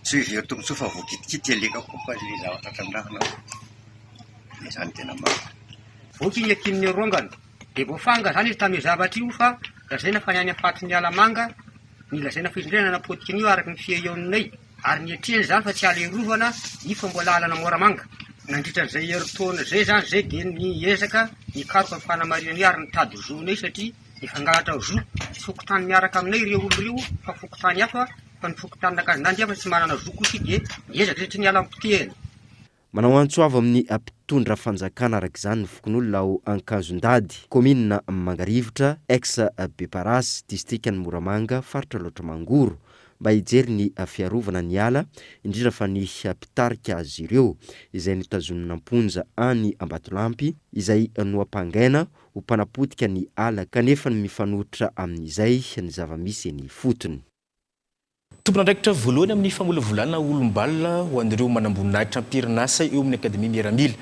Tsy hoe very tombontsoa fa voakitikitika ilay kapoaka fa ilay zavatra trandrahana dia izany tena marina. Voky iny akin'ny rongany dia voafanga izany izy tamin'io zavatra io fa lazaina fa ny any amin'ny faritry ny Alamanga ny lazaina fa izy indray nanapotika an'io araka ny fihaionay. Ary nietrehana izany fa tsy halerovana io fa mbola alana Moramanga. Nandritra an'izay herintaona izay izany izay dia niezaka nikaroka ny fanamarinana io ary nitady zonay satria nifangalatra zo. Tsy fokontany miaraka aminay ireo olona ireo fa fokontany hafa fa ny fokontanin'Ankazondandy hafa tsy manana zo kosa dia niezaka satria niala amin'ny potehina. Manao antso avo amin'ny mpitondra fanjakana araka izany ny fokonolona ao Ankazondady, kaominina Mangarivotra, ex Beparasy, distrikan'i Moramanga, faritra Alaotra Mangoro, mba hijery ny fiarovana ny ala, indrindra fa ny mpitarika azy ireo, izay notazonina am-ponja any Ambatolampy, izay noampangaina ho mpanapotika ny ala kanefa ny mifanohitra amin'izay ny zava-misy eny ifotony. Tompon'andraikitra voalohany amin'ny famolavolana olom-balona ho an'ireo manamboninahitra am-perinasa eo amin'ny Akademia Miaramila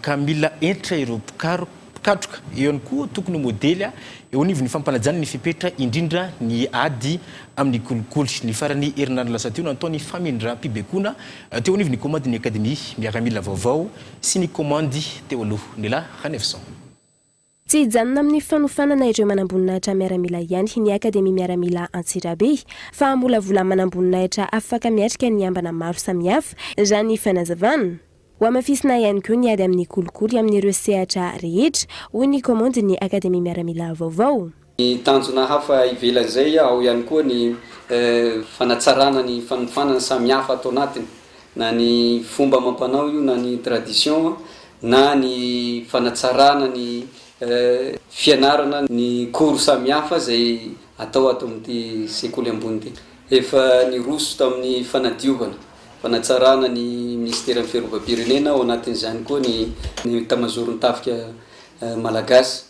ka mila hentitra ireo mpikatroka. Eo ihany koa tokony ho modely eo anivon'ny fampanajana ny fepetra indrindra ny ady amin'ny kolikoly. Ny faran'ny herinandro lasa teo natao ny famindram-pibaikoana teo anivon'ny komandin'ny Akademia Miaramila vaovao sy ny komandy teo aloha. Nela Ranefson. Tsy hijanona amin'ny fanofanana ireo manamboninahitra miaramila ihany ny Akademia Miaramila Antsirabe fa hamolavola manamboninahitra afaka miatrika ny ambana maro samihafa, raha ny fanazavana. Hohamafisina ihany koa ny ady amin'ny kolikoly amin'ireo sehatra rehetra, hoy ny kaomandin'ny Akademia Miaramila vaovao. Ny tanjona hafa ivelan'izay, ao ihany koa ny fanatsarana ny fanofanana samihafa ato anatiny, na ny fomba amam-panao io na ny tradition na ny fanatsarana ny fianarana ny cours samihafa izay atao ato amin'ity sekoly ambony ity. Efa niroso tamin'ny fanadiovana, fanatsarana ny minisiteran'ny fiarovam-pirenena, ao anatin'izany koa ny etamazoron'ny tafika malagasy.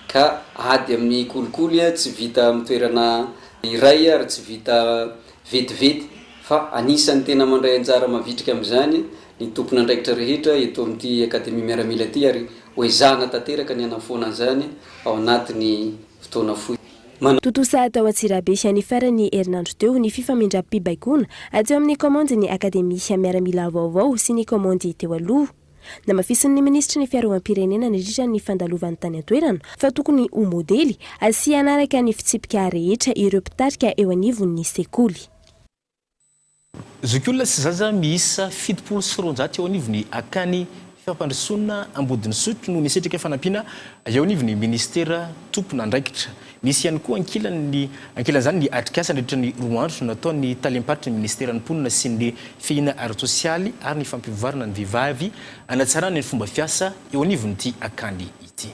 Ka ady amin'ny kolikoly tsy vita amin'ny toerana iray ary tsy vita vetivety fa anisan'ny tena mandray anjara mavitrika amin'izany ny tompon'andraikitra rehetra eto amin'ity Akademia Miaramila ity ary ho ezahana tanteraka ny hanafoana an'izany ao anatin'ny fotoana fohy. Tontosa tao Antsirabe ny faran'ny herinandro teo ny fifamindram-pibaikoana teo amin'ny kaomandin'ny Akademia Miaramila vaovao sy ny kaomandy teo aloha. Namafisin'ny minisitry ny Fiarovam-pirenena nandritra ny fandalovany tany an-toerana fa tokony ho modely sy hanaraka ny fitsipika rehetra ireo mpitarika eo anivon'ny sekoly. Zokiolona sy zaza miisa 270 eo anivon'ny Akany Fampandrosoana Ambodinisotry no nisitraka fanampiana eo anivon'ny minisitera tompon'andraikitra. Nisy ihany koa ankilan'ny ankilan'izany ny atrikasa nandritra ny roa andro nataon'ny talem-paritry ny minisiteran'ny mponina sy ny fiahiana ara-tsosialy ary ny fampivoarana ny vehivavy hanatsarana ny fomba fiasa eo anivon'ity akany ity.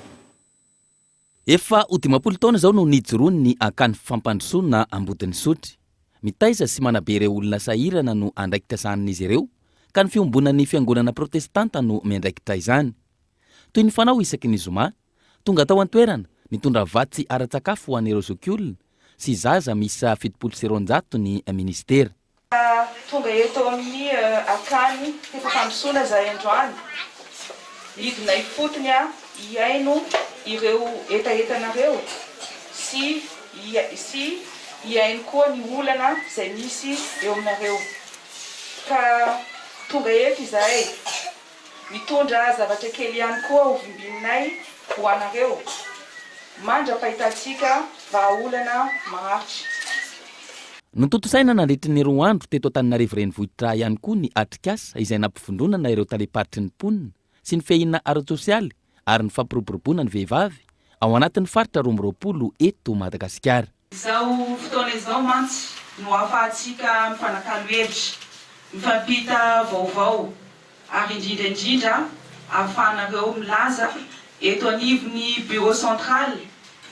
Efa ho 50 taona izao no nijoroan'ny Akany Fampandrosoana Ambodinisotry. Mitaiza sy manabe ireo olona sahirana no andraikitra sahanin'izy ireo, ka ny fiombonan'ny fiangonana protestanta no miandraikitra izany. Toy ny fanao isaky ny zoma, tonga tao an-toerana, nitondra vatsy ara-tsakafo ho an'ireo zokiolona sy zaza miisa 270 ny minisitera. Tonga eto amin'ny Akany Fampandrosoana izahay androany. Nidina ifotony hihaino ireo hetahetanareo sy sy hihaino koa ny olana izay misy eo aminareo. Ka tonga eto izahay Mitondra zavatra kely ihany koa ho vimbininay ho anareo, mandra-pahitantsika vahaolana maharitra. Notontosaina nandritry ny roa andro teto Antananarivo Renivohitra ihany koa ny atrikasa izay nampivondronana ireo talem-paritry ny mponina sy ny fiahiana ara-tsosialy ary ny fampiroboroboana ny vehivavy ao anatin'ny faritra 22 eto Madagasikara. Izao fotoana izao mantsy no ahafahantsika mifanakalo hevitra, mifampita vaovao ary indrindra indrindra ahafahanareo milaza eto anivon'ny Bureau Central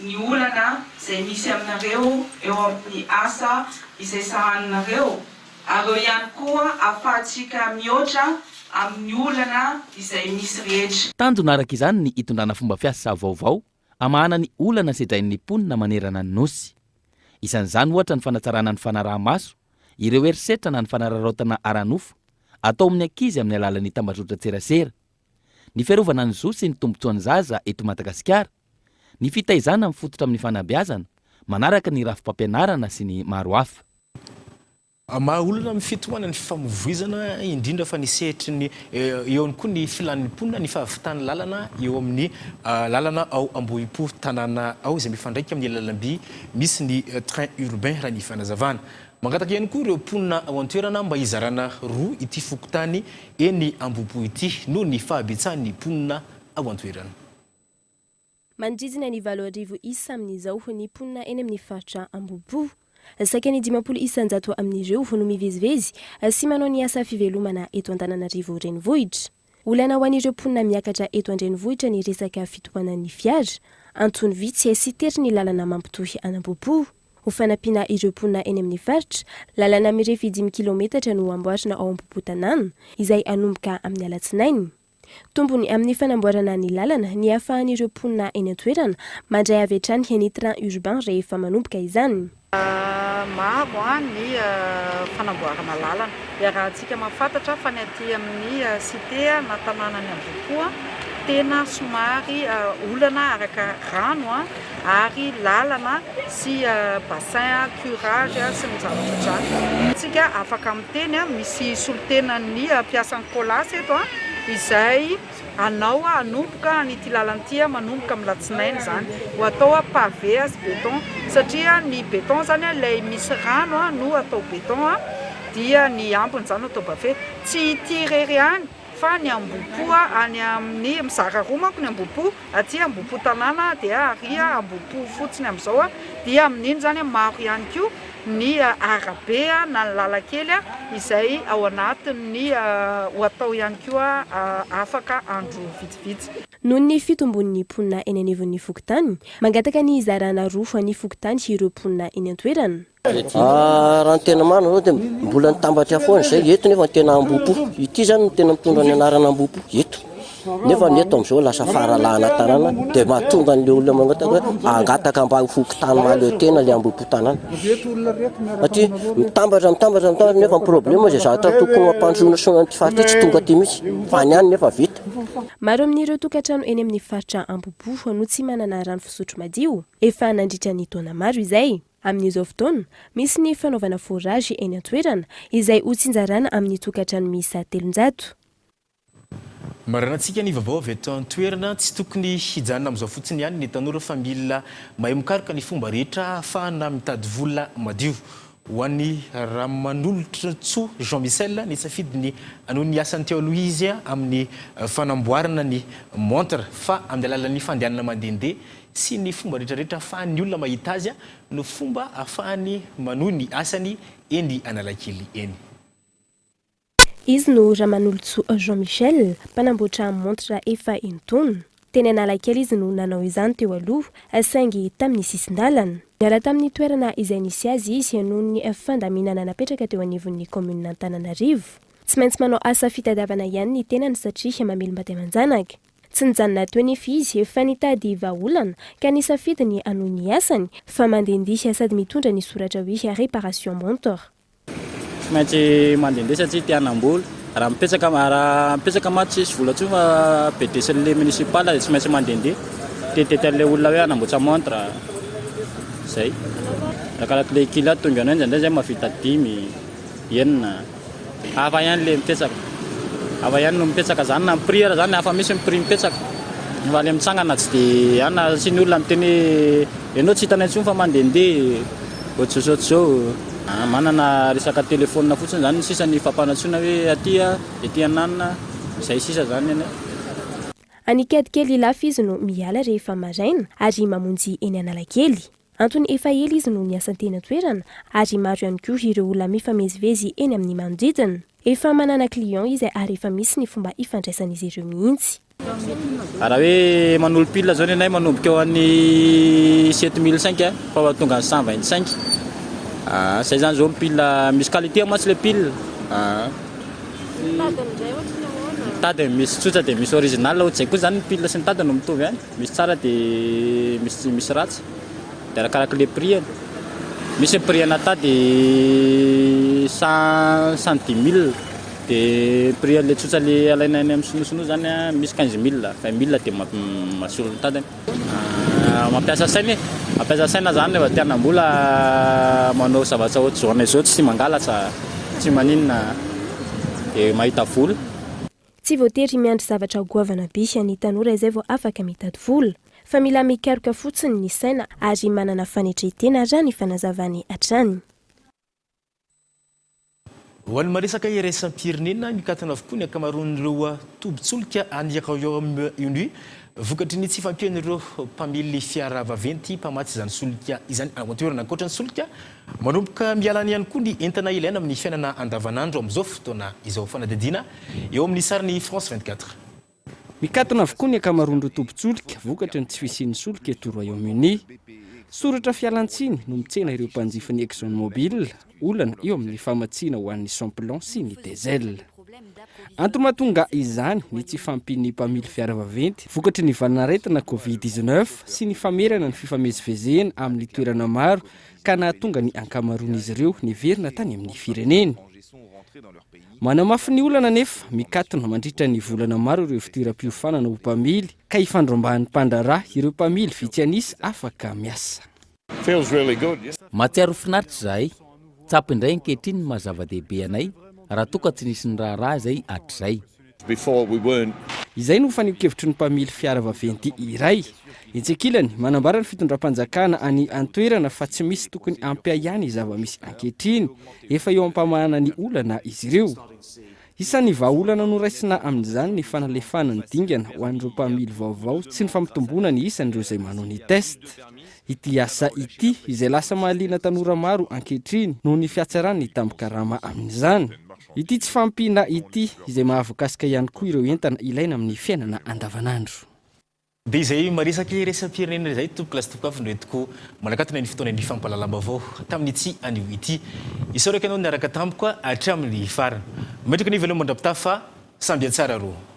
ny olana izay misy aminareo eo amin'ny asa izay sahaninareo ary eo ihany koa ahafahantsika mihoatra amin'ny olana izay misy rehetra. Tanjona araka izany ny hitondrana fomba fiasa vaovao hamahana ny olana sedrain'ny mponina manerana ny Nosy. Isan'izany ohatra ny fanatsarana ny fanaraha-maso ireo herisetra na ny fanararaotana ara-nofo atao amin'ny ankizy amin'ny alalan'ny tambajotran-tserasera, ny fiarovana ny zo sy ny tombontsoan'ny zaza eto Madagasikara, ny fitaizana mifototra amin'ny fanabeazana manaraka ny rafi-pampianarana sy ny maro hafa. Maha olana amin'ny fitohanana ny fifamoivoizana, indrindra fa ny sehatry ny eo ihany koa ny filan'ny mponina ny fahavitan'ny lalana eo amin'ny lalana ao Ambohipo tanàna ao izay mifandraika amin'ny lalamby misy ny train urbain raha ny fanazavana. Mangataka ihany koa ireo mponina ao an-toerana mba hizarana roa ity fokontany eny Ambohipo ity noho ny fahabetsahan'ny mponina ao an-toerana. Manodidina ny 8000 isa amin'izao ny mponina eny amin'ny faritra Ambohipo. Saika ny 50 isan-jato amin'ireo no mivezivezy sy manao ny asa fivelomana eto Antananarivo Renivohitra. Olana ho an'ireo mponina miakatra eto an-drenivohitra ny resaka fitohanan'ny fiara. Antony vitsy sy tery ny lalana mampitohy an'Ambohipo. Ho fanampiana ireo mponina eny amin'ny faritra, lalana mirefy dimy kilaometatra no hamboarina ao Ambohipo tanàna, izay hanomboka amin'ny alatsinainy. Tombony amin'ny fanamboarana ny lalana ny ahafahan'ireo mponina eny an-toerana mandray avy hatrany ny train urbain rehefa manomboka izany. Maro ny fanamboarana lalana. Iarahantsika mahafantatra fa ny aty amin'ny cité na tanànan'i Ambohipo tena somary olana araka rano ary lalana sy bassin curage sy ny zavatra ohatr'izany. Tsika afaka miteny, misy solontenan'ny mpiasan'ny Colas eto izay hanao hanomboka an'ity lalana ity manomboka amin'ny latsinainy izany. Ho atao pavé sy béton satria ny béton izany ilay misy rano no atao béton dia ny ambiny izany no atao pavé. Tsy ity irery ihany fa ny Ambohipo any amin'ny, mizara roa manko ny Ambohipo. Aty Ambohipo tanàna dia ary Ambohipo fotsiny amin'izao dia amin'iny izany maro ihany koa ny arabe na ny lalan-kely izay ao anatin'ny ho atao ihany koa afaka andro vitsivitsy. Noho ny fitombon'ny mponina eny anivon'ny fokontany, mangataka ny hizarana roa ny fokontany ireo mponina eny an-toerana. Raha ny tena marina zao dia mbola nitambatra foana izay eto nefa ny tena Ambohipo. Ity zany no tena mitondra ny anarana Ambohipo eto. Nefa ny eto amin'izao lasa faralahana tanàna dia mahatonga an'ilay olona mangataka hoe hangataka mba ho fokontany mahaleo tena ilay Ambohipo tanàna. Satria mitambatra mitambatra mitambatra nefa ny problème izay zavatra tokony ho ampandrosoana soa an'ity faritra ity tsy tonga aty mihitsy fa any ihany nefa vita. Maro amin'ireo tokantrano eny amin'ny faritra Ambohipo no tsy manana rano fisotro madio efa nandritra ny taona maro izay. Amin'izao fotoana, misy ny fanaovana forage eny an-toerana, izay hotsinjarana amin'ny tokantrano miisa 300. Maranantsika ny vaovao avy eto an-toerana, tsy tokony hijanona amin'izao fotsiny ihany ny tanora fa mila mahay mikaroka ny fomba rehetra ahafahana mitady vola madio. Ho an'i Ramanolotsoa Jean Michel, nisafidy ny hanohy ny asany teo aloha izy amin'ny fanamboarana ny montre fa amin'ny alalan'ny fandehanana mandehandeha sy ny fomba rehetrarehetra ahafahan'ny olona mahita azy no fomba ahafahany manohy ny asany eny Analakely eny. Izy no Ramanolotsoa Jean Michel, mpanamboatra montre efa enin-taona. Teny Analakely izy no nanao izany teo aloha, saingy tamin'ny sisin-dalana. Niala tamin'ny toerana izay nisy azy izy noho ny fandaminana napetraka teo anivon'ny kaominina Antananarivo. Tsy maintsy manao asa fitadiavana ihany ny tenany satria mamelom-bady aman-janaka. Tsy nijanona teo anefa izy fa nitady vahaolana ka nisafidy ny hanohy ny asany fa mandehandeha sady mitondra ny soratra hoe réparation montre. Tsy maintsy mandehandeha satria te hanam-bola. Raha mipetraka raha mipetraka mantsy tsisy vola intsony fa bedesin'ilay municipal dia tsy maintsy mandehandeha. Miteniteny an'ilay olona hoe hanamboatra montre. Zay. Arakarak'ilay client tonga anao indraindray zay mahavita dimy, enina. Hafa ihany le mipetsaka. Hafa ihany no mipetsaka zany na ny prix ara zany hafa mihitsy ny prix mipetsaka. Fa le mitsangana tsy de any na tsy ny olona miteny hoe ianao tsy hitanay intsony fa mandehandeha ohatr'izao sy ohatr'izao. Manana resaka telephone fotsiny zany sisa ny fampanantsoina hoe aty a, ety ananona, zay sisa zany ny anay. Any Ikadikely Ilafy izy no miala rehefa maraina ary mamonjy eny Analakely. Antony efa ela izy no niasa teny an-toerana ary maro ihany koa ireo olona mifamezivezy eny amin'ny manodidina. Efa manana client izy ary efa misy ny fomba ifandraisan'izy ireo mihitsy. Raha hoe manolo pile zao ny anay manomboka eo amin'ny 7005 fa ho tonga any 125. Zay zany zao ny pile, misy qualité mantsy le pile. Ny tadiny indray ohatry ny ahoana? Ny tadiny misy tsotra dia misy original, ohatr'izay koa zany ny pile sy ny tadiny no mitovy ihany. Misy tsara dia misy misy ratsy, dia arakaraka le prix-ny. Misy ny prix ana tady 110 mille, dia prix an'le tsotra le alaina any amin'ny sinoa sinoa zany an, misy 15 mille, 20 mille dia mahasolo ny tadiny. Mampiasa saina e, mampiasa saina zany rehefa te hanam-bola manao zavatra ohatr'izao anay izao tsy mangalatra, tsy maninona dia mahita vola. Tsy voatery miandry zavatra goavana be ny tanora izay vao afaka mitady vola, fa mila mikaroka fotsiny ny saina ary manana fanetren-tena raha ny fanazavany hatrany. Ho an'ny maresaka iraisam-pirenena, mikatona avokoa ny ankamaroan'ireo tobin-tsolika any Royaume-Uni vokatry ny tsy fahampian'ireo mpamily fiara vaventy mpamatsy izany solika izany ao an-toerana. Ankoatra ny solika, manomboka miala any ihany koa ny entana ilaina amin'ny fiainana andavanandro amin'izao fotoana izao. Fanadihadiana eo amin'ny sarin'ny France 24. Mikatona avokoa ny ankamaroan'ireo tobin-tsolika vokatry ny tsy fisian'ny solika eto Royaume-Uni. Soratra fialantsiny no mitsena ireo mpanjifa ny Exxon Mobil, olana eo amin'ny famatsiana ho an'ny samplon sy ny diesel. Antony mahatonga izany ny tsy fahampian'ny mpamily fiara vaventy vokatry ny valanaretina Covid 19 sy ny famerana ny fifamezivezena amin'ny toerana maro ka nahatonga ny ankamaroan'izy ireo niverina tany amin'ny fireneny. Manamafy ny olana anefa, mikatona mandritra ny volana maro ireo fitoeram-piofanana ho mpamily ka ifandrombahan'ny mpandraharaha ireo mpamily vitsy an'isa afaka miasa. Mahatsiaro ho finaritra izahay. Tsapa indray ankehitriny ny maha zava-dehibe anay raha toa ka tsy nisy niraharaha izay hatrizay. Izay no fanehoan-kevitry ny mpamily fiara vaventy iray. Etsy ankilany, manambara ny fitondram-panjakana any an-toerana fa tsy misy tokony hampiahiahy ny zava-misy ankehitriny. Efa eo am-pamahana ny olana izy ireo. Isan'ny vahaolana noraisina amin'izany ny fanalefahana ny dingana ho an'ireo mpamily vaovao sy ny fampitomboana ny isan'ireo izay manao ny test. Ity asa ity, izay lasa mahaliana tanora maro ankehitriny noho ny fihatsaran'ny tambin-karama amin'izany. Ity tsy fahampiana ity, izay mahavoakasika ihany koa ireo entana ilaina amin'ny fiainana andavanandro. Dia izay maresaka iraisam-pirenena izay tompoko lahy sy tompoko vavy no entiko manakatona ny fotoana ny fampahalalam-baovao tamin'ity anio ity. Isaorako ianao niaraka tamiko hatramin'ny farany. Mametraka ny veloma mandra-pitaha fa samby hatsara roa.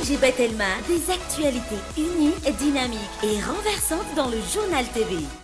ONG Batelma, des actualités uniques, dynamiques et renversantes dans le Journal TV.